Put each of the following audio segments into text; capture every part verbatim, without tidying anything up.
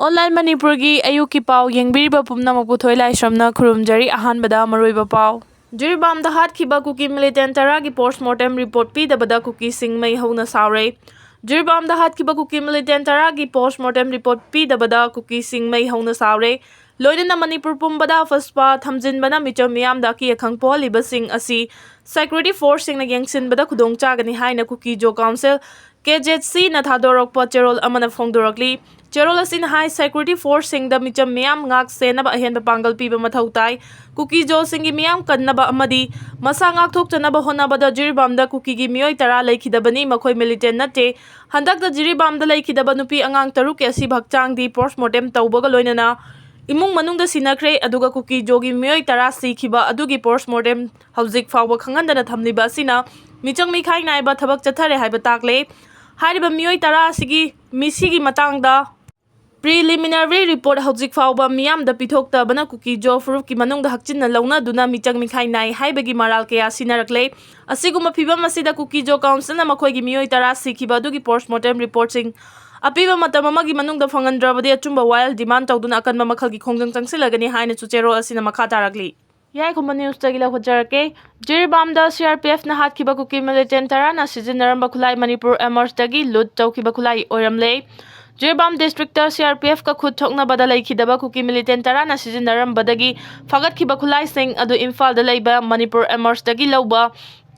Online ꯃꯅꯤꯄꯨꯔꯒꯤ ꯑꯌꯨꯛꯀꯤ ꯄꯥꯎ ꯌꯦꯡꯕꯤꯔꯤꯕ ꯄꯨꯝꯅꯃꯛꯄꯨ ꯊꯣꯏꯂꯥꯏꯁ꯭ꯔꯝꯅ ꯈꯨꯔꯨꯝꯖꯔꯤ꯫ ꯑꯍꯥꯟꯕꯗ ꯃꯔꯨꯑꯣꯏꯕ ꯄꯥꯎ꯫ ꯖꯤꯔꯤꯕꯥꯝꯗ ꯍꯥꯠꯈꯤꯕ ꯀꯨꯀꯤ ꯃꯤꯂꯤꯇꯦꯟ ꯇꯔꯥꯒꯤ ꯄꯣꯁꯃꯣꯔꯇꯦꯝ ꯔꯤꯄꯣꯔꯠ ꯄꯤꯗꯕꯗ ꯀꯨꯀꯤꯁꯤꯡ ꯃꯩ ꯍꯧꯅ ꯁꯥꯎꯔꯦ꯫ ꯖꯤꯔꯤꯕꯥꯝꯗ ꯍꯥꯠꯈꯤꯕ ꯀꯨꯀꯤ ꯃꯤꯂꯤꯇꯦꯟ ꯇꯔꯥꯒꯤ ꯄꯣꯁꯃꯣꯔꯇꯦꯝ ꯔꯤꯄꯣꯔꯠ ꯄꯤꯗꯕꯗ ꯀꯨꯀꯤꯁꯤꯡ ꯃꯩ ꯍꯧꯅ ꯁꯥꯎꯔꯦ꯫ ꯂꯣꯏꯅꯅ ꯃꯅꯤꯄꯨꯔ ꯄꯨꯝꯕꯗ ꯑꯐꯁꯄꯥ ꯊꯝꯖꯤꯟꯕꯅ ꯃꯤꯆꯝ ꯃꯤꯌꯥꯝꯗ ꯑꯀꯤ ꯑꯈꯪ ꯄꯣꯛꯍꯜꯂꯤꯕꯁꯤꯡ ꯑꯁꯤ ꯁꯦꯀ꯭ꯌꯨꯔꯤꯇꯤ ꯐꯣꯔꯁꯁꯤꯡꯅ ꯌꯦꯡꯁꯤꯟꯕꯗ ꯈꯨꯗꯣꯡ ꯆꯥꯒꯅꯤ ꯍꯥꯏꯅ ꯀꯨꯀꯤꯖꯣ ꯀꯥꯎꯟꯁꯤꯜ, ꯀꯦ ꯖꯦꯠ ꯁꯤꯅ ꯊꯥꯗꯣꯔꯛꯄ ꯆꯦꯔꯣꯜ ꯑꯃꯅ ꯐꯣꯡꯗꯣꯔꯛꯂꯤ꯫ ꯆꯦꯔꯣꯜ ꯑꯁꯤꯅ ꯍꯥꯏ, ꯁꯦꯀ꯭ꯌꯨꯔꯤꯇꯤ ꯐꯣꯔꯁꯁꯤꯡꯗ ꯃꯤꯆꯝ ꯃꯤꯌꯥꯝ ꯉꯥꯛ ꯁꯦꯟꯅꯕ ꯑꯍꯦꯟꯕ ꯄꯥꯡꯒꯜ ꯄꯤꯕ ꯃꯊꯧ ꯇꯥꯏ꯫ ꯀꯨꯀꯤꯖꯣꯁꯤꯡꯒꯤ ꯃꯤꯌꯥꯝ ꯀꯟꯅꯕ ꯑꯃꯗꯤ ꯃꯁꯥ ꯉꯥꯛꯊꯣꯛꯆꯅꯕ ꯍꯣꯠꯅꯕꯗ ꯖꯤꯔꯤꯕꯥꯝꯗ ꯀꯨꯀꯤꯒꯤ ꯃꯤꯑꯣꯏ ꯇꯔꯥ ꯂꯩꯈꯤꯗꯕꯅꯤ, ꯃꯈꯣꯏ ꯃꯤꯂꯤꯇꯦꯟ ꯅꯠꯇꯦ꯫ ꯍꯟꯗꯛꯇ ꯖꯤꯔꯤꯕꯥꯝꯗ ꯂꯩꯈꯤꯗꯕ ꯅꯨꯄꯤ ꯑꯉꯥꯡ ꯇꯔꯨꯛꯀꯤ ꯑꯁꯤꯕ ꯍꯛꯆꯥꯡꯗꯤ ꯄꯣꯁꯃꯣꯔꯇꯦꯝ ꯇꯧꯕꯒ ꯂꯣꯏꯅꯅ ꯏꯃꯨꯡ ꯃꯅꯨꯡꯗ ꯁꯤꯟꯅꯈ꯭ꯔꯦ, ꯑꯗꯨꯒ ꯀꯨꯀꯤꯖꯣꯒꯤ ꯃꯤꯑꯣꯏ ꯇꯔꯥ ꯁꯤꯈꯤꯕ ꯑꯗꯨꯒꯤ ꯄꯣꯁꯃꯣꯔꯇꯦꯝ ꯍꯧꯖꯤꯛ ꯐꯥꯎꯕ ꯈꯪꯍꯟꯗꯅ ꯊꯝꯂꯤꯕ ꯑꯁꯤꯅ ꯃꯤꯆꯪ ꯃꯤꯈꯥꯏ ꯅꯥꯏꯕ ꯊꯕꯛ ꯆꯠꯊꯔꯦ ꯍꯥꯏꯕ ꯇꯥꯛꯂꯦ꯫ ꯍꯥꯏꯔꯤꯕ ꯃꯤꯑꯣꯏ ꯇꯔꯥ ꯑꯁꯤꯒꯤ ꯃꯤꯁꯤꯒꯤ ꯃꯇꯥꯡꯗ ꯄ꯭ꯔꯤꯂꯤꯃꯤꯅꯔꯤ ꯔꯤꯄꯣꯔꯠ ꯍꯧꯖꯤꯛ ꯐꯥꯎꯕ ꯃꯤꯌꯥꯝꯗ ꯄꯤꯊꯣꯛꯇꯕꯅ ꯀꯨꯀꯤꯖꯣ ꯐꯨꯔꯨꯞꯀꯤ ꯃꯅꯨꯡꯗ ꯍꯛꯆꯤꯟꯅ ꯂꯧꯅꯗꯨꯅ ꯃꯤꯆꯪ ꯃꯤꯈꯥꯏ ꯅꯥꯏ ꯍꯥꯏꯕꯒꯤ ꯃꯔꯥꯜ ꯀꯌꯥ ꯁꯤꯟꯅꯔꯛꯂꯦ꯫ ꯑꯁꯤꯒꯨꯝꯕ ꯐꯤꯕꯝ ꯑꯁꯤꯗ ꯀꯨꯀꯤꯖꯣ ꯀꯥꯎꯟꯁꯤꯜꯅ ꯃꯈꯣꯏꯒꯤ ꯃꯤꯑꯣꯏ ꯇꯔꯥ ꯁꯤꯈꯤꯕ ꯑꯗꯨꯒꯤ ꯄꯣꯁꯃꯣꯔꯇꯦꯝ ꯔꯤꯄꯣꯔꯠꯁꯤꯡ ꯑꯄꯤꯕ ꯃꯇꯝ ꯑꯃꯒꯤ ꯃꯅꯨꯡꯗ ꯐꯪꯍꯟꯗ꯭ꯔꯕꯗꯤ ꯑꯆꯨꯝꯕ ꯋꯥꯌꯦꯜ ꯗꯤꯃꯥꯟ ꯇꯧꯗꯨꯅ ꯑꯀꯟꯕ ꯃꯈꯜꯒꯤ ꯈꯣꯡꯖꯪ ꯆꯪꯁꯤꯜꯂꯒꯅꯤ ꯍꯥꯏꯅꯁꯨ ꯆꯦꯔꯣꯜ ꯑꯁꯤꯅ ꯃꯈꯥ ꯇꯥꯔꯛꯂꯤ꯫ ꯌꯥꯏꯈꯨꯝꯕ ꯅ꯭ꯌꯨꯁꯇꯒꯤ ꯂꯧꯈꯠꯆꯔꯛꯀꯦ꯫ ꯖꯤꯔꯤꯕꯥꯝꯗ ꯁꯤ ꯑꯥꯔ ꯄꯤ ꯑꯦꯐꯅ ꯍꯥꯠꯈꯤꯕ ꯀꯨꯀꯤ ꯃꯤꯂꯤꯇꯦꯟ ꯇꯔꯥꯅ ꯁꯤꯖꯤꯟꯅꯔꯝꯕ ꯈꯨꯠꯂꯥꯏ ꯃꯅꯤꯄꯨꯔ ꯑꯦꯃꯔꯁꯇꯒꯤ ꯂꯨꯠ ꯇꯧꯈꯤꯕ ꯈꯨꯠꯂꯥꯏ ꯑꯣꯏꯔꯝꯂꯦ꯫ ꯖꯤꯔꯤꯕꯥꯝ ꯗꯤꯁꯇ꯭ꯔꯤꯛꯇ ꯁꯤ ꯑꯥꯔ ꯄꯤ ꯑꯦꯐꯀ ꯈꯨꯠ ꯊꯣꯛꯅꯕꯗ ꯂꯩꯈꯤꯗꯕ ꯀꯨꯀꯤ ꯃꯤꯂꯤꯇꯦꯟ ꯇꯔꯥꯅ ꯁꯤꯖꯤꯟꯅꯔꯝꯕꯗꯒꯤ ꯐꯥꯒꯠꯈꯤꯕ ꯈꯨꯠꯂꯥꯏꯁꯤꯡ ꯑꯗꯨ ꯏꯝꯐꯥꯜꯗ ꯂꯩꯕ ꯃꯅꯤꯄꯨꯔ ꯑꯦꯃꯔꯁꯇꯒꯤ ꯂꯧꯕ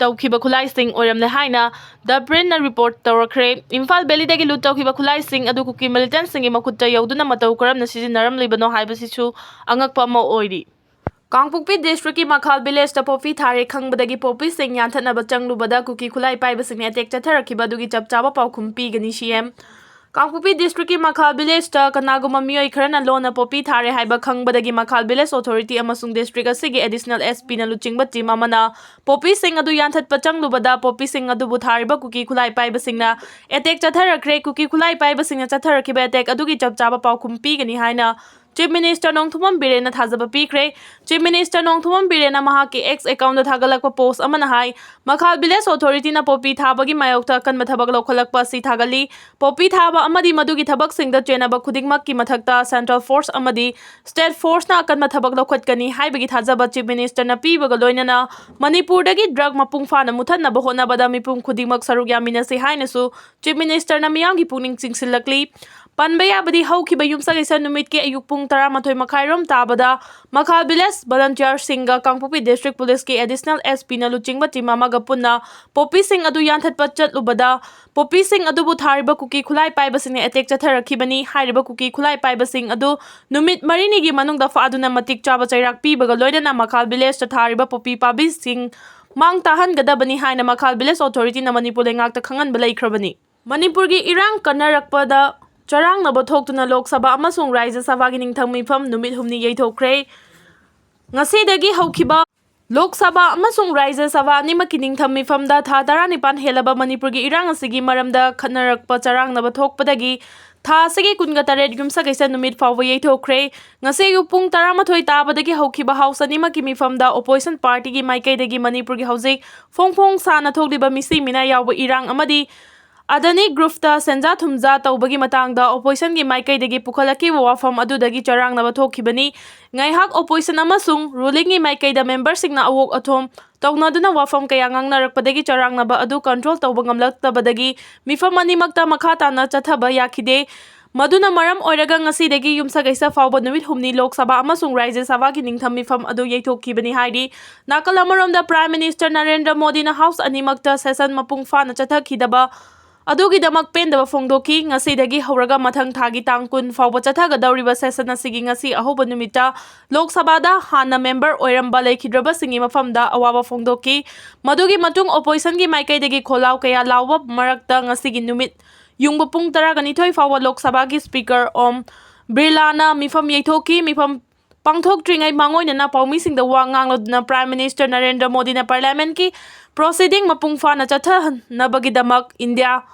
ꯇꯧꯈꯤꯕ ꯈꯨꯠꯂꯥꯏꯁꯤꯡ ꯑꯣꯏꯔꯝꯂꯦ ꯍꯥꯏꯅ ꯗ ꯄ꯭ꯔꯤꯟꯅ ꯔꯤꯄꯣꯔꯠ ꯇꯧꯔꯛꯈ꯭ꯔꯦ꯫ ꯏꯝꯐꯥꯜ ꯚꯦꯂꯤꯗꯒꯤ ꯂꯨꯠ ꯇꯧꯈꯤꯕ ꯈꯨꯠꯂꯥꯏꯁꯤꯡ ꯑꯗꯨ ꯀꯨꯀꯤ ꯃꯤꯂꯤꯇꯦꯟꯁꯤꯡꯒꯤ ꯃꯈꯨꯠꯇ ꯌꯧꯗꯨꯅ ꯃꯇꯧ ꯀꯔꯝꯅ ꯁꯤꯖꯤꯟꯅꯔꯝꯂꯤꯕꯅꯣ ꯍꯥꯏꯕꯁꯤꯁꯨ ꯑꯉꯛꯄ ꯑꯃ ꯑꯣꯏꯔꯤ꯫ ꯀꯥꯡꯄꯣꯛꯄꯤ ꯗꯤꯁꯇ꯭ꯔꯤꯛꯀꯤ ꯃꯈꯥꯜ ꯚꯤꯂꯦꯖꯇ ꯄꯣꯄꯤ ꯊꯥꯔꯦ ꯈꯪꯕꯗꯒꯤ ꯄꯣꯄꯤꯁꯤꯡ ꯌꯥꯟꯊꯠꯅꯕ ꯆꯪꯂꯨꯕꯗ ꯀꯨꯀꯤ ꯈꯨꯠꯂꯥꯏ ꯄꯥꯏꯕꯁꯤꯡꯅ ꯑꯦꯇꯦꯛ ꯆꯠꯊꯔꯛꯈꯤꯕ ꯑꯗꯨꯒꯤ ꯆꯞ ꯆꯥꯕ ꯄꯥꯎꯈꯨꯝ ꯄꯤꯒꯅꯤ ꯁꯤ ꯑꯦꯝ꯫ ꯀꯥꯡꯄꯣꯛꯄꯤ ꯗꯤꯁꯇ꯭ꯔꯤꯛꯀꯤ ꯃꯈꯥꯜ ꯚꯤꯂꯦꯖꯇ ꯀꯅꯥꯒꯨꯝꯕ ꯃꯤꯑꯣꯏ ꯈꯔꯅ ꯂꯣꯟꯅ ꯄꯣꯄꯤ ꯊꯥꯔꯦ ꯍꯥꯏꯕ ꯈꯪꯕꯗꯒꯤ ꯃꯈꯥꯜ ꯚꯤꯂꯦꯖ ꯑꯣꯊꯣꯔꯤꯇꯤ ꯑꯃꯁꯨꯡ ꯗꯤꯁꯇ꯭ꯔꯤꯛ ꯑꯁꯤꯒꯤ ꯑꯦꯗꯤꯁꯅꯦꯜ ꯑꯦꯁ ꯄꯤꯅ ꯂꯨꯆꯤꯡꯕ ꯇꯤꯝ ꯑꯃꯅ ꯄꯣꯄꯤꯁꯤꯡ ꯑꯗꯨ ꯌꯥꯟꯊꯠꯄ ꯆꯪꯂꯨꯕꯗ ꯄꯣꯄꯤꯁꯤꯡ ꯑꯗꯨꯕꯨ ꯊꯥꯔꯤꯕ ꯀꯨꯀꯤ ꯈꯨꯠꯂꯥꯏ ꯄꯥꯏꯕꯁꯤꯡꯅ ꯑꯦꯇꯦꯛ ꯆꯠꯊꯔꯛꯈ꯭ꯔꯦ꯫ ꯀꯨꯀꯤ ꯈꯨꯠꯂꯥꯏ ꯄꯥꯏꯕꯁꯤꯡꯅ ꯆꯠꯊꯔꯛꯈꯤꯕ ꯑꯦꯇꯦꯛ ꯑꯗꯨꯒꯤ ꯆꯞ ꯆꯥꯕ ꯄꯥꯎꯈꯨꯝ ꯄꯤꯒꯅꯤ ꯍꯥꯏꯅ Chief Minister ꯅꯣꯡꯊꯣꯝꯕꯝ ꯕꯤꯔꯦꯟꯅ ꯊꯥꯖꯕ ꯄꯤꯈ꯭ꯔꯦ꯫ Chief Minister ꯅꯣꯡꯊꯣꯝꯕꯝ ꯕꯤꯔꯦꯟꯅ ꯃꯍꯥꯛꯀꯤ X account ꯗ ꯊꯥꯒꯠꯂꯛꯄ post ꯑꯃꯅ ꯍꯥꯏ, ꯃꯈꯥꯜ village authority ꯅ poppy ꯊꯥꯕꯒꯤ ꯃꯥꯌꯣꯛꯇ ꯑꯀꯟꯕ ꯊꯕꯛ ꯂꯧꯈꯠꯂꯛꯄ ꯑꯁꯤ ꯊꯥꯒꯠꯂꯤ꯫ Poppy ꯊꯥꯕ ꯑꯃꯗꯤ ꯃꯗꯨꯒꯤ ꯊꯕꯛꯁꯤꯡꯗ ꯆꯦꯟꯅꯕ ꯈꯨꯗꯤꯡꯃꯛꯀꯤ ꯃꯊꯛꯇ central force ꯑꯃꯗꯤ state force ꯅ ꯑꯀꯟꯕ ꯊꯕꯛ ꯂꯧꯈꯠꯀꯅꯤ ꯍꯥꯏꯕꯒꯤ ꯊꯥꯖꯕ Chief Minister ꯅ ꯄꯤꯕꯒ ꯂꯣꯏꯅꯅ ꯃꯅꯤꯄꯨꯔꯗꯒꯤ drug ꯃꯄꯨꯡ ꯐꯥꯅ ꯃꯨꯊꯠꯅꯕ ꯍꯣꯠꯅꯕꯗ ꯃꯤꯄꯨꯝ ꯈꯨꯗꯤꯡꯃꯛ ꯁꯔꯨꯛ ꯌꯥꯃꯤꯟꯅꯁꯤ ꯍꯥꯏꯅꯁꯨ Chief Minister ꯅ ꯃꯤꯌꯥꯝꯒꯤ ꯄꯨꯛꯅꯤꯡ ꯆꯤꯡꯁꯤꯜꯂꯛꯂꯤ꯫ ꯄꯟꯕ ꯌꯥꯕꯗꯤ ꯍꯧꯈꯤꯕ ꯌꯨꯝꯁꯀꯩꯁ ꯅꯨꯃꯤꯠꯀꯤ ꯑꯌꯨꯛ ꯄꯨꯡ ꯇꯔꯥꯃꯥꯊꯣꯏ ꯃꯈꯥꯏꯔꯣꯝ ꯇꯥꯕꯗ ꯃꯈꯥꯜ village volunteer ꯁꯤꯡꯒ ꯀꯥꯡꯄꯣꯛꯄꯤ district police ꯀꯤ additional S P ꯅ ꯂꯨꯆꯤꯡꯕ team ꯑꯃꯒ ꯄꯨꯟꯅ poppy ꯁꯤꯡ ꯑꯗꯨ ꯌꯥꯟꯊꯠꯄ ꯆꯠꯂꯨꯕꯗ poppy ꯁꯤꯡ ꯑꯗꯨꯕꯨ ꯊꯥꯔꯤꯕ ꯀꯨꯀꯤ ꯈꯨꯠꯂꯥꯏ ꯄꯥꯏꯕꯁꯤꯡꯅ attack ꯆꯠꯊꯔꯛꯈꯤꯕꯅꯤ꯫ ꯍꯥꯏꯔꯤꯕ ꯀꯨꯀꯤ ꯈꯨꯠꯂꯥꯏ ꯄꯥꯏꯕꯁꯤꯡ ꯑꯗꯨ ꯅꯨꯃꯤꯠ ꯃꯔꯤꯅꯤꯒꯤ ꯃꯅꯨꯡꯗ ꯐꯥꯗꯨꯅ ꯃꯇꯤꯛ ꯆꯥꯕ ꯆꯩꯔꯥꯛ ꯄꯤꯕꯒ ꯂꯣꯏꯅꯅ ꯃꯈꯥꯜ village ꯇ ꯊꯥꯔꯤꯕ poppy ꯄꯥꯝꯕꯤꯁꯤꯡ ꯃꯥꯡ ꯇꯥꯍꯟꯒꯗꯕꯅꯤ ꯍꯥꯏꯅ ꯃꯈꯥꯜ village authority ꯅ ꯃꯅꯤꯄꯨꯔ ꯂꯩꯉꯥꯛꯇ ꯈꯪꯍꯟꯕ ꯂꯩꯈ꯭ꯔꯕꯅꯤ꯫ ꯃꯅꯤꯄꯨꯔꯒꯤ ꯏꯔꯥꯡ ꯀꯟꯅꯔꯛꯄꯗ ꯆꯔꯥꯡꯅꯕ ꯊꯣꯛꯇꯨꯅ ꯂꯣꯛ ꯁꯚꯥ ꯑꯃꯁꯨꯡ ꯔꯥꯖ꯭ꯌ ꯁꯚꯥꯒꯤ ꯅꯤꯡꯊꯝ ꯃꯤꯐꯝ ꯅꯨꯃꯤꯠ ꯍꯨꯝꯅꯤ ꯌꯩꯊꯣꯛꯈ꯭ꯔꯦ꯫ ꯉꯁꯤꯗꯒꯤ ꯍꯧꯈꯤꯕ ꯂꯣꯛ ꯁꯚꯥ ꯑꯃꯁꯨꯡ ꯔꯥꯖ꯭ꯌ ꯁꯚꯥ ꯑꯅꯤꯃꯛꯀꯤ ꯅꯤꯡꯊꯝ ꯃꯤꯐꯝꯗ ꯊꯥ ꯇꯔꯥꯅꯤꯄꯥꯟ ꯍꯦꯜꯂꯕ ꯃꯅꯤꯄꯨꯔꯒꯤ ꯏꯔꯥꯡ ꯑꯁꯤꯒꯤ ꯃꯔꯝꯗ ꯈꯠꯅꯔꯛꯄ ꯆꯔꯥꯡꯅꯕ ꯊꯣꯛꯄꯗꯒꯤ ꯊꯥ ꯑꯁꯤꯒꯤ ꯀꯨꯟꯒ ꯇꯔꯦꯠ ꯌꯨꯝꯁꯀꯩꯁ ꯅꯨꯃꯤꯠ ꯐꯥꯎꯕ ꯌꯩꯊꯣꯛꯈ꯭ꯔꯦ꯫ ꯉꯁꯤ ꯑꯌꯨꯛ ꯄꯨꯡ ꯇꯔꯥꯃꯥꯊꯣꯏ ꯇꯥꯕꯗꯒꯤ ꯍꯧꯈꯤꯕ house ꯑꯅꯤꯃꯛꯀꯤ ꯃꯤꯐꯝꯗ opposition party ꯒꯤ ꯃꯥꯏꯀꯩꯗꯒꯤ ꯃꯅꯤꯄꯨꯔꯒꯤ ꯍꯧꯖꯤꯛ ꯐꯣꯡ ꯐꯣꯡ ꯁꯥꯅ ꯊꯣꯛꯂꯤꯕ ꯃꯤꯁꯤ ꯃꯤꯅꯥ ꯌꯥꯎꯕ ꯏꯔꯥꯡ ꯑꯃꯗꯤ ꯑꯗꯥꯅꯤ group ꯇ ꯁꯦꯟꯖꯥ ꯊꯨꯝꯖꯥ ꯇꯧꯕꯒꯤ ꯃꯇꯥꯡꯗ opposition ꯒꯤ ꯃꯥꯏꯀꯩꯗꯒꯤ ꯄꯨꯈꯠꯂꯛꯈꯤꯕ ꯋꯥꯐꯝ ꯑꯗꯨꯗꯒꯤ ꯆꯔꯥꯡꯅꯕ ꯊꯣꯛꯈꯤꯕꯅꯤ꯫ ꯉꯥꯏꯍꯥꯛ opposition ꯑꯃꯁꯨꯡ ruling ꯒꯤ ꯃꯥꯏꯀꯩꯗ member ꯁꯤꯡꯅ ꯑꯋꯣꯛ ꯑꯊꯣꯝ ꯇꯧꯅꯗꯨꯅ ꯋꯥꯐꯝ ꯀꯌꯥ ꯉꯥꯡꯅꯔꯛꯄꯗꯒꯤ ꯆꯔꯥꯡꯅꯕ ꯑꯗꯨ control ꯇꯧꯕ ꯉꯝꯂꯛꯇꯕꯗꯒꯤ ꯃꯤꯐꯝ ꯑꯅꯤꯃꯛꯇ ꯃꯈꯥ ꯇꯥꯅ ꯆꯠꯊꯕ ꯌꯥꯈꯤꯗꯦ꯫ ꯃꯗꯨꯅ ꯃꯔꯝ ꯑꯣꯏꯔꯒ ꯉꯁꯤꯗꯒꯤ ꯌꯨꯝꯁꯀꯩꯁ ꯐꯥꯎꯕ ꯅꯨꯃꯤꯠ ꯍꯨꯝꯅꯤ ꯂꯣꯛ ꯁꯚꯥ ꯑꯃꯁꯨꯡ ꯔꯥꯖ꯭ꯌ ꯁꯚꯥꯒꯤ ꯅꯤꯡꯊꯝ ꯃꯤꯐꯝ ꯑꯗꯨ ꯌꯩꯊꯣꯛꯈꯤꯕꯅꯤ ꯍꯥꯏꯔꯤ꯫ ꯅꯥꯀꯜ ꯑꯃꯔꯣꯝꯗ Prime Minister ꯅꯔꯦꯟꯗ꯭ꯔ ꯃꯣꯗꯤꯅ house ꯑꯅꯤꯃꯛꯇ session ꯃꯄꯨꯡ ꯐꯥꯅ ꯆꯠꯊꯈꯤꯗꯕ ꯑꯗꯨꯒꯤꯗꯃꯛ ꯄꯦꯟꯗꯕ ꯐꯣꯡꯗꯣꯛꯈꯤ꯫ ꯉꯁꯤꯗꯒꯤ ꯍꯧꯔꯒ ꯃꯊꯪ ꯊꯥꯒꯤ ꯇꯥꯡ ꯀꯨꯟ ꯐꯥꯎꯕ ꯆꯠꯊꯒꯗꯧꯔꯤꯕ session ꯑꯁꯤꯒꯤ ꯉꯁꯤ ꯑꯍꯧꯕ ꯅꯨꯃꯤꯠꯇ ꯂꯣꯛ ꯁꯚꯥꯗ ꯍꯥꯟꯅ member ꯑꯣꯏꯔꯝꯕ ꯂꯩꯈꯤꯗ꯭ꯔꯕꯁꯤꯡꯒꯤ ꯃꯐꯝꯗ ꯑꯋꯥꯕ ꯐꯣꯡꯗꯣꯛꯈꯤ꯫ ꯃꯗꯨꯒꯤ ꯃꯇꯨꯡ opposition ꯒꯤ ꯃꯥꯏꯀꯩꯗꯒꯤ ꯈꯣꯜꯂꯥꯎ ꯀꯌꯥ ꯂꯥꯎꯕ ꯃꯔꯛꯇ ꯉꯁꯤꯒꯤ ꯅꯨꯃꯤꯠ ꯌꯨꯡꯕ ꯄꯨꯡ ꯇꯔꯥꯒ ꯅꯤꯊꯣꯏ ꯐꯥꯎꯕ ꯂꯣꯛ ꯁꯚꯥꯒꯤ Speaker ꯑꯣꯝ ꯕꯤꯔꯂꯥꯅ ꯃꯤꯐꯝ ꯌꯩꯊꯣꯛꯈꯤ꯫ ꯃꯤꯐꯝ ꯄꯥꯡꯊꯣꯛꯇ꯭ꯔꯤꯉꯩ ꯃꯥꯡꯑꯣꯏꯅꯅ ꯄꯥꯎꯃꯤꯁꯤꯡꯗ ꯋꯥ ꯉꯥꯡꯂꯗꯨꯅ Prime Minister ꯅꯔꯦꯟꯗ꯭ꯔ ꯃꯣꯗꯤꯅ Parliament ꯀꯤ proceeding ꯃꯄꯨꯡ ꯐꯥꯅ ꯆꯠꯊꯍꯟꯅꯕꯒꯤꯗꯃꯛ India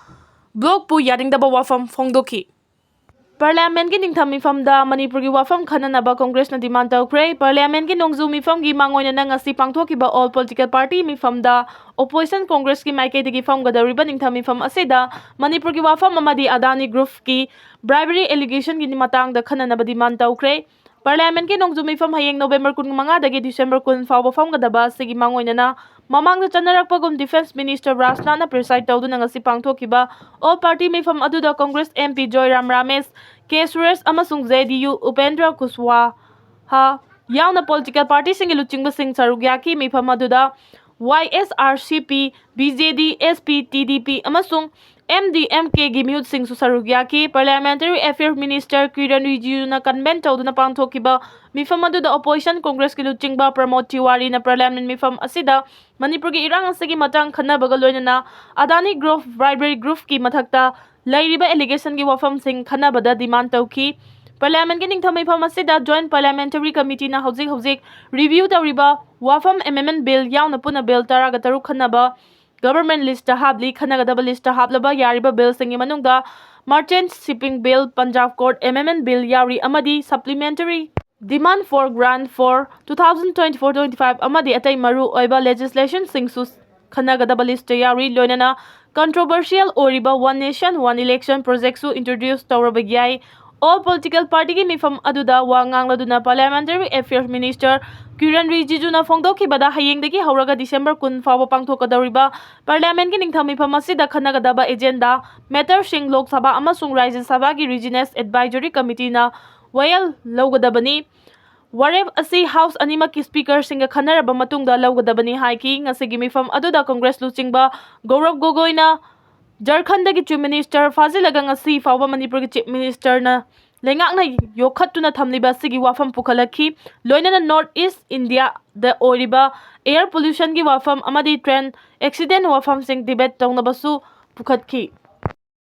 bloc ꯄꯨ ꯌꯥꯅꯤꯡꯗꯕ ꯋꯥꯐꯝ ꯐꯣꯡꯗꯣꯛꯈꯤ꯫ ꯄꯥꯔꯂꯤꯌꯥꯃꯦꯟꯒꯤ ꯅꯤꯡꯊꯝ ꯃꯤꯐꯝꯗ ꯃꯅꯤꯄꯨꯔꯒꯤ ꯋꯥꯐꯝ ꯈꯟꯅꯅꯕ ꯀꯣꯡꯒ꯭ꯔꯦꯁꯅ ꯗꯤꯃꯥꯟ ꯇꯧꯈ꯭ꯔꯦ꯫ ꯄꯥꯔꯂꯤꯌꯥꯃꯦꯟꯒꯤ ꯅꯣꯡꯖꯨ ꯃꯤꯐꯝꯒꯤ ꯃꯥꯡꯑꯣꯏꯅꯅ ꯉꯁꯤ ꯄꯥꯡꯊꯣꯛꯈꯤꯕ ꯑꯣꯜ ꯄꯣꯂꯤꯇꯤꯀꯦꯜ ꯄꯥꯔꯇꯤ ꯃꯤꯐꯝꯗ ꯑꯣꯄꯣꯖꯤꯁꯟ ꯀꯣꯡꯒ꯭ꯔꯦꯁꯀꯤ ꯃꯥꯏꯀꯩꯗꯒꯤ ꯐꯝꯒꯗꯧꯔꯤꯕ ꯅꯤꯡꯊꯝ ꯃꯤꯐꯝ ꯑꯁꯤꯗ ꯃꯅꯤꯄꯨꯔꯒꯤ ꯋꯥꯐꯝ ꯑꯃꯗꯤ ꯑꯗꯥꯅꯤ ꯒ꯭ꯔꯨꯞꯀꯤ ꯕ꯭ꯔꯥꯏꯕꯔꯤ ꯑꯦꯂꯤꯒꯦꯁꯟꯒꯤ ꯃꯇꯥꯡꯗ ꯈꯟꯅꯅꯕ ꯗꯤꯃꯥꯟ ꯇꯧꯈ꯭ꯔꯦ꯫ ꯄꯥꯔꯂꯤꯌꯥꯃꯦꯟꯒꯤ ꯅꯣꯡꯖꯨ ꯃꯤꯐꯝ ꯍꯌꯦꯡ ꯅꯣꯕꯦꯝꯕꯔ ꯀꯨꯟꯃꯉꯥꯗꯒꯤ ꯗꯤꯁꯦꯝꯕꯔ ꯀꯨꯟ ꯐꯥꯎꯕ ꯐꯝꯒꯗꯕ ꯑꯁꯤꯒꯤ ꯃꯥꯡꯑꯣꯏꯅꯅ ꯃꯃꯥꯡꯗ ꯆꯠꯅꯔꯛꯄꯒꯨꯝ ꯗꯤꯐꯦꯟꯁ ꯃꯤꯅꯤꯁꯇꯔ ꯔꯥꯖꯅꯥꯊꯅ ꯄ꯭ꯔꯤꯁꯥꯏꯗ ꯇꯧꯗꯨꯅ ꯉꯁꯤ ꯄꯥꯡꯊꯣꯛꯈꯤꯕ ꯑꯣꯜ ꯄꯥꯔꯇꯤ ꯃꯤꯐꯝ ꯑꯗꯨꯗ ꯀꯣꯡꯒ꯭ꯔꯦꯁ ꯑꯦꯝ ꯄꯤ ꯖꯣꯏꯔꯥꯝ ꯔꯥꯃꯦꯁ, ꯀꯦ ꯁꯨꯔꯦꯁ ꯑꯃꯁꯨꯡ ꯖꯦ ꯗꯤ ꯌꯨ ꯎꯄꯦꯟꯗ꯭ꯔ ꯀꯨꯁꯋꯥꯍꯥ ꯌꯥꯎꯅ ꯄꯣꯂꯤꯇꯤꯀꯦꯜ ꯄꯥꯔꯇꯤꯁꯤꯡꯒꯤ ꯂꯨꯆꯤꯡꯕꯁꯤꯡ ꯁꯔꯨꯛ ꯌꯥꯈꯤ꯫ ꯃꯤꯐꯝ ꯑꯗꯨꯗ ꯋꯥꯏ ꯑꯦꯁ ꯑꯥꯔ ꯁꯤ ꯄꯤ, ꯕꯤ ꯖꯦ ꯗꯤ, ꯑꯦꯁ ꯄꯤ, ꯇꯤ ꯗꯤ ꯄꯤ ꯑꯃꯁꯨꯡ ꯑꯦꯝ ꯗꯤ ꯑꯦꯝ ꯀꯦꯒꯤ ꯃꯤꯍꯨꯠꯁꯤꯡꯁꯨ ꯁꯔꯨꯛ ꯌꯥꯈꯤ꯫ ꯄꯥꯔꯂꯤꯌꯥꯃꯦꯟꯇꯔꯤ ꯑꯦꯐꯤꯌꯔ ꯃꯤꯅꯤꯁꯇꯔ ꯀꯤꯔꯟ ꯔꯤꯖꯤꯖꯨꯅ ꯀꯟꯚꯦꯟ ꯇꯧꯗꯨꯅ ꯄꯥꯡꯊꯣꯛꯈꯤꯕ ꯃꯤꯐꯝ ꯑꯗꯨꯗ ꯑꯣꯄꯣꯖꯤꯁꯟ ꯀꯣꯡꯒ꯭ꯔꯦꯁꯀꯤ ꯂꯨꯆꯤꯡꯕ ꯄ꯭ꯔꯃꯣꯗ ꯇꯤꯋꯥꯔꯤꯅ ꯄꯥꯔꯂꯤꯌꯥꯃꯦꯟ ꯃꯤꯐꯝ ꯑꯁꯤꯗ ꯃꯅꯤꯄꯨꯔꯒꯤ ꯏꯔꯥꯡ ꯑꯁꯤꯒꯤ ꯃꯇꯥꯡ ꯈꯟꯅꯕꯒ ꯂꯣꯏꯅꯅ ꯑꯗꯥꯅꯤ ꯒ꯭ꯔꯨꯞ ꯕ꯭ꯔꯥꯏꯕꯔꯤ ꯒ꯭ꯔꯨꯞꯀꯤ ꯃꯊꯛꯇ ꯂꯩꯔꯤꯕ ꯑꯦꯂꯤꯒꯦꯁꯟꯒꯤ ꯋꯥꯐꯝꯁꯤꯡ ꯈꯟꯅꯕꯗ ꯗꯤꯃꯥꯟ ꯇꯧꯈꯤ꯫ ꯄꯥꯔꯂꯤꯌꯥꯃꯦꯟꯒꯤ ꯅꯤꯡꯊꯝ ꯃꯤꯐꯝ ꯑꯁꯤꯗ ꯖꯣꯏꯟꯠ ꯄꯥꯔꯂꯤꯌꯥꯃꯦꯟꯇꯔꯤ ꯀꯃꯤꯇꯤꯅ ꯍꯧꯖꯤꯛ ꯍꯧꯖꯤꯛ ꯔꯤꯚ꯭ꯌꯨ ꯇꯧꯔꯤꯕ ꯋꯥꯐꯝ ꯑꯦꯃꯦꯟꯃꯦꯟ ꯕꯤꯜ ꯌꯥꯎꯅ ꯄꯨꯟꯅ ꯕꯤꯜ ꯇꯔꯥꯒ ꯇꯔꯨꯛ ꯈꯟꯅꯕ ꯒꯚꯔꯟꯃꯦꯟꯠ ꯂꯤꯁꯇ ꯍꯥꯞꯂꯤ꯫ ꯈꯟꯅꯒꯗꯕ ꯂꯤꯁꯇ ꯍꯥꯞꯂꯕ ꯌꯥꯔꯤꯕ ꯕꯤꯜꯁꯤꯡꯒꯤ ꯃꯅꯨꯡꯗ merchant shipping bill, Punjab court ꯑꯦꯃꯦꯟꯃꯦꯟ ꯕꯤꯜ ꯌꯥꯎꯔꯤ ꯑꯃꯗꯤ supplementary demand for grant for two thousand twenty four twenty five ꯑꯃꯗꯤ ꯑꯇꯩ ꯃꯔꯨ ꯑꯣꯏꯕ ꯂꯦꯖꯤꯁꯂꯦꯁꯟꯁꯤꯡꯁꯨ ꯈꯟꯅꯒꯗꯕ ꯂꯤꯁꯇ ꯌꯥꯎꯔꯤ꯫ ꯂꯣꯏꯅꯅ ꯀꯟꯇ꯭ꯔꯣꯚꯔꯁꯤꯌꯦꯜ ꯑꯣꯏꯔꯤꯕ ꯋꯥꯟ ꯅꯦꯁꯟ ꯋꯥꯟ ꯏꯂꯦꯛꯁꯟ ꯄ꯭ꯔꯣꯖꯦꯛꯁꯨ ꯏꯟꯇ꯭ꯔꯣꯗ꯭ꯌꯨꯁ ꯇꯧꯔꯕ ꯌꯥꯏ꯫ ꯑꯣꯜ ꯄꯣꯂꯤꯇꯤꯀꯦꯜ ꯄꯥꯔꯇꯤꯒꯤ ꯃꯤꯐꯝ ꯑꯗꯨꯗ ꯋꯥ ꯉꯥꯡꯂꯗꯨꯅ ꯄꯥꯔꯂꯤꯌꯥꯃꯦꯟꯇꯔꯤ ꯑꯦꯐꯤꯌꯔꯁ ꯃꯤꯅꯤꯁꯇꯔ ꯀꯤꯔꯟ ꯔꯤꯖꯤꯖꯨꯅ ꯐꯣꯡꯗꯣꯛꯈꯤꯕꯗ ꯍꯌꯦꯡꯗꯒꯤ ꯍꯧꯔꯒ ꯗꯤꯁꯦꯝꯕꯔ ꯀꯨꯟ ꯐꯥꯎꯕ ꯄꯥꯡꯊꯣꯛꯀꯗꯧꯔꯤꯕ ꯄꯥꯔꯂꯤꯌꯥꯃꯦꯟꯒꯤ ꯅꯤꯡꯊꯝ ꯃꯤꯐꯝ ꯑꯁꯤꯗ ꯈꯟꯅꯒꯗꯕ ꯑꯦꯖꯦꯟꯗꯥ ꯃꯦꯇꯔꯁꯤꯡ ꯂꯣꯛ ꯁꯚꯥ ꯑꯃꯁꯨꯡ ꯔꯥꯖ꯭ꯌ ꯁꯚꯥꯒꯤ ꯔꯤꯖꯤꯅꯦꯁ ꯑꯦꯗꯚꯥꯏꯖꯔꯤ ꯀꯃꯤꯇꯤꯅ ꯋꯥꯌꯦꯜ ꯂꯧꯒꯗꯕꯅꯤ꯫ ꯋꯥꯔꯦꯞ ꯑꯁꯤ ꯍꯥꯎꯁ ꯑꯅꯤꯃꯛꯀꯤ ꯁ꯭ꯄꯤꯀꯔꯁꯤꯡꯒ ꯈꯟꯅꯔꯕ ꯃꯇꯨꯡꯗ ꯂꯧꯒꯗꯕꯅꯤ ꯍꯥꯏꯈꯤ꯫ ꯉꯁꯤꯒꯤ ꯃꯤꯐꯝ ꯑꯗꯨꯗ ꯀꯣꯡꯒ꯭ꯔꯦꯁ ꯂꯨꯆꯤꯡꯕ ꯒꯧꯔꯕ ꯒꯣꯒꯣꯏꯅ ꯖꯔꯈꯟꯗꯒꯤ ꯆꯤꯐ ꯃꯤꯅꯤꯁꯇꯔ ꯐꯥꯖꯤꯜꯂꯒ ꯉꯁꯤ ꯐꯥꯎꯕ ꯃꯅꯤꯄꯨꯔꯒꯤ ꯆꯤꯐ ꯃꯤꯅꯤꯁꯇꯔꯅ ꯂꯩꯉꯥꯛꯅ ꯌꯣꯛꯈꯠꯇꯨꯅ ꯊꯝꯂꯤꯕ ꯑꯁꯤꯒꯤ ꯋꯥꯐꯝ ꯄꯨꯈꯠꯂꯛꯈꯤ꯫ ꯂꯣꯏꯅꯅ ꯅꯣꯔꯠ ꯏꯁ ꯏꯟꯗꯤꯌꯥꯗ ꯑꯣꯏꯔꯤꯕ ꯑꯦꯌꯔ ꯄꯣꯂ꯭ꯌꯨꯁꯟꯒꯤ ꯋꯥꯐꯝ ꯑꯃꯗꯤ ꯇ꯭ꯔꯦꯟ ꯑꯦꯛꯁꯤꯗꯦꯟ ꯋꯥꯐꯝꯁꯤꯡ ꯗꯤꯕꯦꯠ ꯇꯧꯅꯕꯁꯨ ꯄꯨꯈꯠꯈꯤ꯫